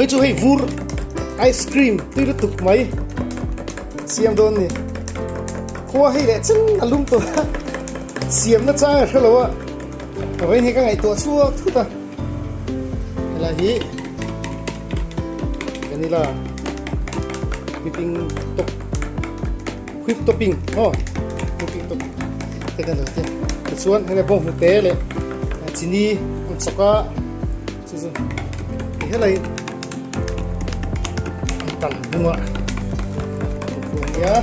Vawi chu hei vur ice cream tui lutuk mai siam dawn ni. Khua hei leh chen a lum tawh a, siamna chang a hre lo a, vawiin hi ka ngaihtuah chhuak thut a. Helai hi vanilla whipping top whip topping aw whipping top te kan lo te tichuan hei bawng hnute leh chini an chawk a chu chu ti helai an tal bung a nia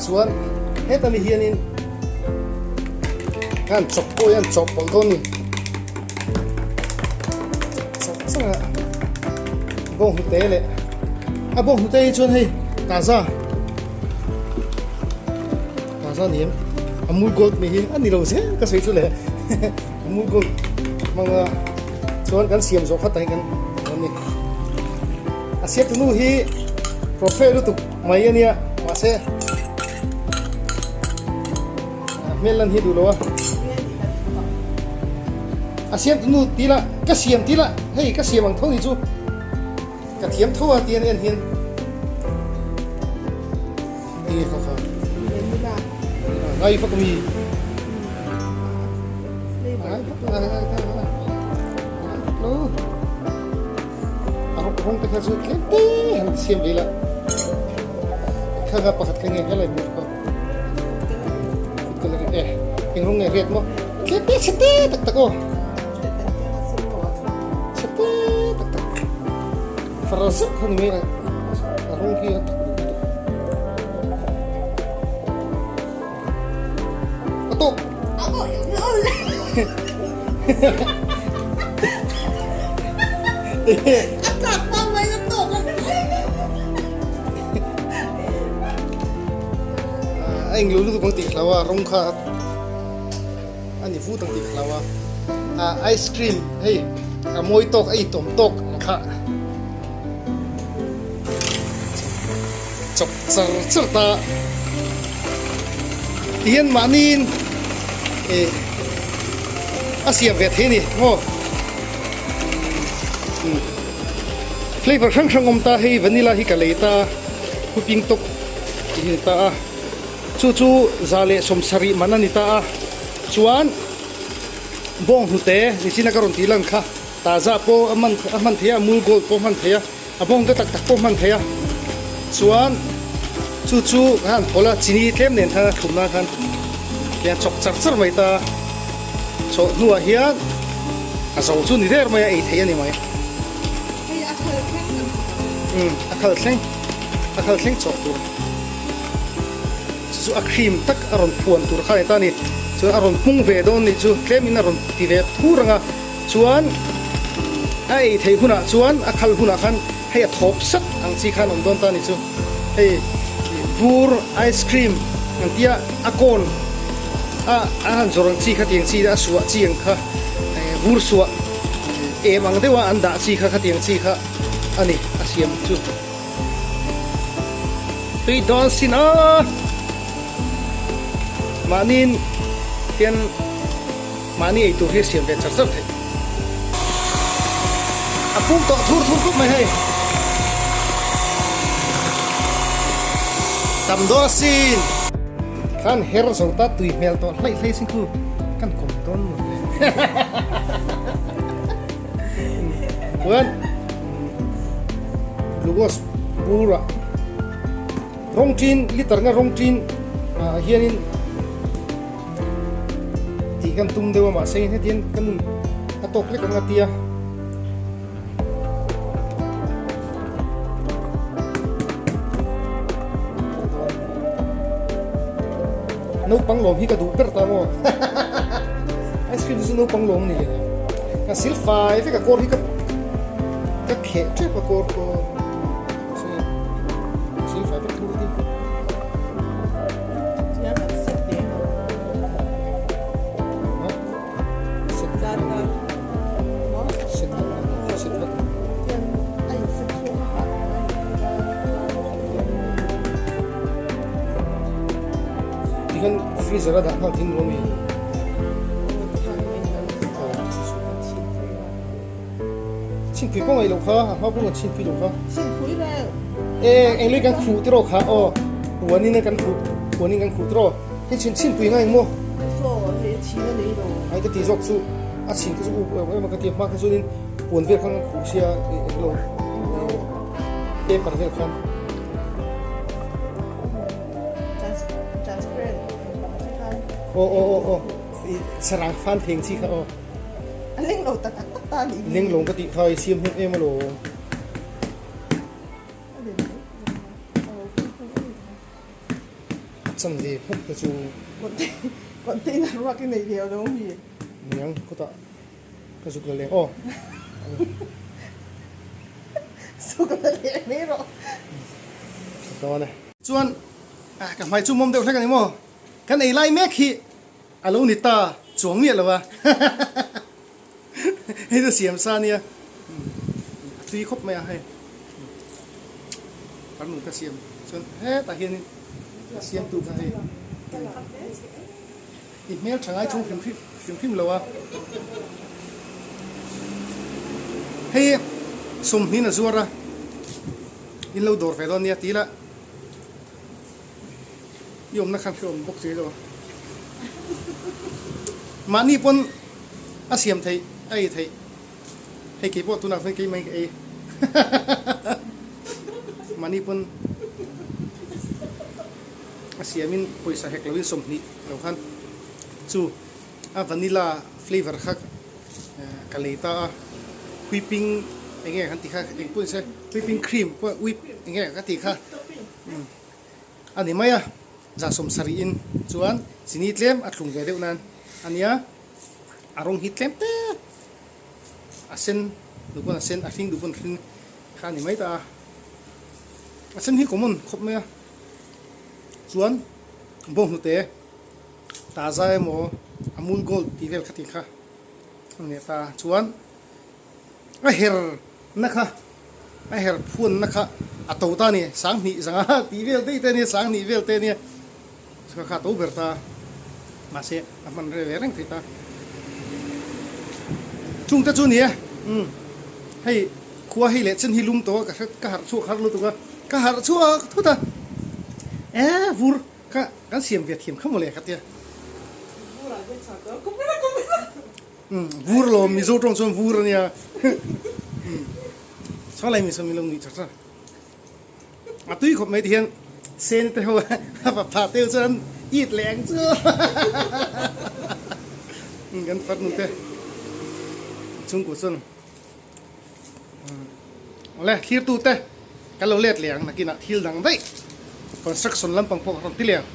chuan heta mi hianin an chawk pawh hi an chawk pawlh dawn ni chak chak a bawng hnute leh a bawng hnute hi chuan hei taza taza ni em amul gold ni hi a ni lo zel ka sawi chu le amul gold hmanga chuan kan siam zawh khat ah hian kan dawn ni a siam tunu hi profe lutuk mai a nia mahse Hmel lan hi duh lo a. A siam tu nu ti la, ka siam ti la, hei ka siam ang tho ni chu. Ka thiam tho a ti an en hian. Enge kha kha. Ngai fak mi. Ngai fak lo. A rong rong te kha chu tlem te han siam ve la. Kha kha pakhat kha nge ka lai mi kha. Eng rawng nge riat maw? Tlem te chhe te tak tak aw. Chhe te tak tak. Fara zet kha ni mai a rawng khi a tak duh lutuk. A tawk. A tlak hma mai a tawk a. A englo lutuk ang tih ka hlau a rawng kha a ni vut ang tih ka hlau a ah ice cream hei a mawi tawk a itawm tawk ang kha chawp char char ta tihian mahniin eh a siam ve thei a ni maw. Flavour hrang hrang awm ta hei vanilla hi ka lei ta whipping top tih hi a ni ta a chu chu 170 man a ni ta a chuan bawng hnute nichina ka rawn tih lan kha taza pawh a man a hman thei a amul gold pawh a hman thei a a bawng hnute tak tak pawh a hman thei a chuan chu chu ka han phawlh a chini tlem nen khan a thlum nan khan tiang chawk char char mai ta. Chawh hnuah hian a zo chu ni der mai a, ei theih a ni mai. Hei a khal thleng kan hmu ang. Umm a khal thleng, a khal thleng chawh tur. Chu chu a cream tak a rawn phuan tur kha a ni ta a ni. Chuan a rawn pung ve dawn nih chu tlemin a rawn ti ve thur ang a. Chuan a ei theih hunah chuan a khal hunah khan hei a thawp sat ang chi khan awm dawn ta a ni chu. Hei vur ice cream ang tia a cone a a han zawrh ang chi kha tiang chi a suah chi ang kha vur suah em ang deuha an dah chi kha khatiang chi kha a ni a siam chu. Tui dawn sin a mahniin hian. Mahni ei tur hi a siam ve char char theih. A pum tawh thur thur khawp mai hei. Tam dawn asin. Khan her zo ta tui hmel tawh hlaih hlei sin khu kan kawm dawn maw le. Chuan glucose bur ah rawng ṭin liter nga rawng ṭin ah hianin Tih kan tum deuh a mahse hetiang ka nun a tawk lek ang a tia. Naupang lawm hi ka duh ber ta maw ice cream chu naupang lawm ni leh ka sil fai vek a kawr hi ka ka kheh tep a kawr kawr sil fai vek thu ka ti. Tikhan freezer a dah nghal thing lo mi. Chin Chhinpui pawh ngaih loh kha, a hma pawh kan chhinpui loh kha. Chhinpui reng. E, englei kan khuh tiraw kha aw, puanin kan khuh, puanin kan khuh tiraw. Hei chhin chhinpui ngai eng maw? Saw, hei a chhin a nei lo. Ai ka ti zawk chu, a chhin kha chu up em a ka ti a, hma kha chuanin puan vel khan kan khuh sia eng lo, paper vel khan. Transparent khan. Aw aw aw aw, sarang fan theng chi kha aw. A leng lo tak tak tak ta a nih hi. Leng lo ka tih kha i siam hnem em alawm. A lem lo. A chan ve hmuk te chu. Container ruak i nei ve lo mi. Niang khawtah ka zuk la leng aw. Zuk la leng mai rawh. Ka dawn e. Chuan ka hmai chu mawm deuh hlek a ni maw? Kan ei lai mek hi A lo ni ta chuang miah lo a, hei chu siam sa ania, a tui khawp mai a hei, farnu ka siam chuan hetah hianin a siam tu kha hei i hmel tha ngai chung hrim hrim hrim hrim lo a, hei sawmhnin a zuar a, in lo dawr ve dawn nia ti ila. I awmna khan hreawm bawk si lo. Mahni pawn a siam theih, a ei theih. Hei kei pawh tunah chuan keimah in ka ei. Mahni pawn a siamin pawisa hek loin 20 lo khan chu a vanilla flavour kha ka lei ta a. Whipping eng nge kan tih kha eng pawh ni se whipping cream pawh whip eng nge ka tih kha. A ni mai a, 70 in chuan chini tlem a thlung ve deuh nan a nia, a rawng hi tlem te a sen duh pawn a sen a hring duh pawn a hring kha a ni mai ta a, a sen hi common khawp mai a, chuan bawnghnute taza emaw amul gold tih vel kha tih kha a ni ta chuan a her na kha a her phuan na kha a to ta a ni 2000 zanga tih vel daih te a nia 2000 vel te a nia kha kha a to ber ta mahse a hman rel ve reng thei ta chung te chu a ni e umm hei khua hei leh chen hi lum tawh a ka hre ka harh chhuak har lutuk a ka harh chhuak thut a e vur kha kan siam ve thiam kha mawle ka tia. Vur lo Mizo tawng chuan vur a nia. Saw lai mi saw mi lo nuih char char. A tui khawp mai ti hian sen te ho a va pha teu chuan it leh ang chu. Kan far nu te chhungkua chuan Awle thlir tu te kan lo let leh ang nakinah thil dang daih construction lampang pawh ka rawn ti leh ang.